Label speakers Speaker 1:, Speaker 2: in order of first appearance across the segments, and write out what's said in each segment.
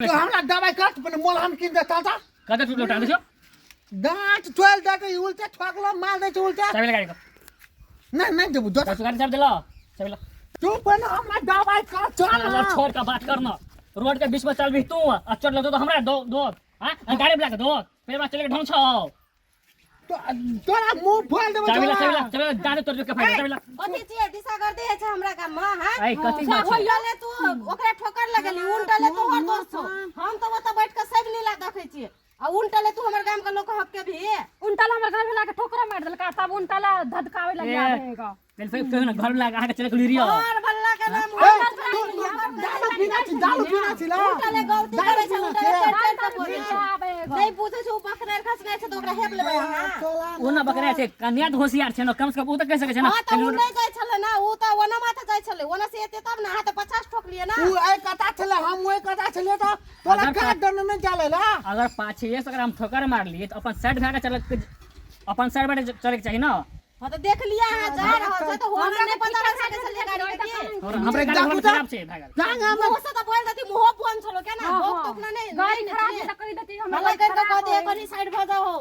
Speaker 1: तो हमरा दवाई कट पने मलहम किन दे चल त।
Speaker 2: कतऽ टूटलो टांग छौ?
Speaker 1: दाँत चोल दे के उल्टे ठोकलो मार दे छै उल्टे।
Speaker 2: चाबी लगा के।
Speaker 1: नहीं नहीं देबू दो।
Speaker 2: तू गाड़ी चाबी देलो, चाबी ला।
Speaker 1: तू पने हमरा दवाई कर चल
Speaker 2: ना। छोड़ के बात करना, रोड के बीच में चल भी तू आ चोट लगतो तो हमरा दो दो। हां, गाड़ी बुला के दो, फिर हमरा चले के ढंग छौ।
Speaker 1: तो तोरा मुंह फोड़ देबो।
Speaker 2: चाबी ला, चाबी ला, चाबी ला, दाँत तोड़ के फाड़, चाबी ला।
Speaker 3: कथी छियै दिशा कर दे छै हमरा गाम में? हां।
Speaker 2: ऐ, कथी बात छै?
Speaker 3: उल्टले तू ओकरा ठोकर लगेली, उल्टले तोहर दोस्त छौ। हम तो ओतऽ बैठ के सब लीला देखै छियै आ उल्टले तू हमर गाम के लोक हक के भी
Speaker 4: उनटल हमर घर में लाके ठोकरा मार देलका, तब उनटल धधकावे लग
Speaker 2: ए।
Speaker 4: आवेगा।
Speaker 2: पहले फिर कहियो ना घर में लाके अहाँके चले के लिरियो।
Speaker 3: घर बल्ला के नाम।
Speaker 1: ए, तू दारू पीना छी, दारू पीना छी ला।
Speaker 3: उल्टले गलती
Speaker 1: दारू
Speaker 3: करै छै,
Speaker 1: पीना
Speaker 3: उल्टले
Speaker 1: छै।
Speaker 3: चढ़ चढ़ के बोलै छै।
Speaker 4: आवेगा।
Speaker 3: नहीं पूछै छै, ओ बकरार खसने छै तऽ ओकरा हेप लेबै अहाँ?
Speaker 2: ओ ना बकरा छै, कन्या तऽ होशियार छै ने, कम से कम ओ तऽ कहि सकै छै ने।
Speaker 3: हाँ, तऽ उ नहि जाइ छलै ना, उ तऽ ओना माथे जाइ छलै, ओना से एते तब ने अहाँ तऽ 50 ठोकलियै ना।
Speaker 1: उ एहि कता छलै, हम ओहि कता छलियै, तऽ तोरा
Speaker 2: अगर
Speaker 1: काट दने नहि चलै ला।
Speaker 2: अगर पाछे से अगर हम ठोकर मारलियै तऽ अपन साइड भए के चले, अपन साइड भए के चलैके चाही ना।
Speaker 3: हाँ, तऽ देख लिया अहाँ जा रहल छै तऽ हमरा नहि पता लग सकै छलै गाड़ी के की।
Speaker 2: और हमरे गाड़ी
Speaker 1: देखू
Speaker 2: घर
Speaker 1: तऽ।
Speaker 2: खराब छै भए गेल।
Speaker 1: जांग हम
Speaker 3: मुँह से तऽ बोल देती, मुँहो बंद छलो केना
Speaker 4: हाँ,
Speaker 3: भोग
Speaker 4: हाँ।
Speaker 3: तोक ना नहीं।
Speaker 4: गाड़ी
Speaker 3: नहीं
Speaker 4: खराब
Speaker 3: छै।
Speaker 4: है तऽ कहि देती हमरा।
Speaker 3: हल्ला
Speaker 4: गाड़ी
Speaker 3: करि कऽ कह
Speaker 4: खराब
Speaker 3: दे
Speaker 4: है।
Speaker 3: कनी साइड भऽ जाओ।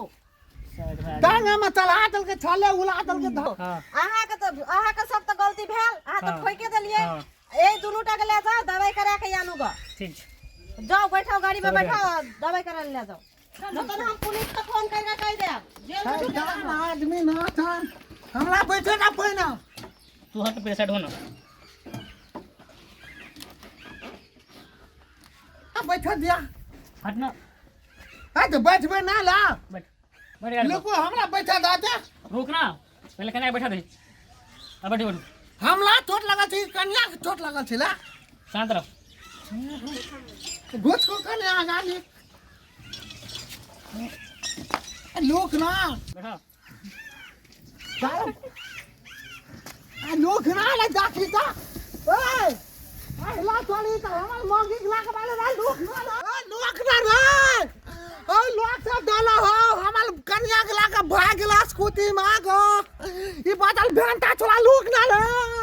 Speaker 2: साइड भए गेल।
Speaker 1: टांग हम चला देलके छले उला देलके धो।
Speaker 2: हाँ।
Speaker 3: अहाँके तऽ अहाँके सब तऽ गलती भेल, अहाँ तऽ
Speaker 2: हाँ।
Speaker 3: ठोके देलियै।
Speaker 2: हाँ।
Speaker 3: ए दुनू टा के ले जाओ, दवाई करा के आनू ग।
Speaker 2: ठीक छै।
Speaker 3: जाओ, बैठाओ गाड़ी में।
Speaker 2: चलो।
Speaker 3: बैठाओ, दवाई करा ले जाओ, नहीं तो हम पुलिस के फोन करके कह देब जेल में ढुका
Speaker 1: शैतान
Speaker 3: देब।
Speaker 1: आदमी ना छन, हमरा बैठे ना पहिने।
Speaker 2: तू हट, पे साइड हो ना।
Speaker 1: आ, बैठे दिया।
Speaker 2: हट ना।
Speaker 1: आ तऽ बैठबे ना ला।
Speaker 2: बैठ बैठ गाड़ी पर।
Speaker 1: लोको हमरा बैठे दे दे।
Speaker 2: रुक ना, पहले कन्या के बैठा दे। आ बैठ बैठ।
Speaker 1: हमरा चोट लगल छै, कन्या के चोट लगल छै ला।
Speaker 2: शांत रह।
Speaker 1: घुस को कन्या गाड़ी लोक ना।
Speaker 2: बैठा।
Speaker 1: चल। आ लोक ना ले जाखी ता। ओए आ ला चली त हमर मौगी के लाके बाले रे लोक ना रे। ओ लोक ना रे, ओ लोक सब डाला हो, हमर कन्या के लाके भाग गेला स्कूटी में गो। ई बदल भेंटा छोड़ा लोक ना रे।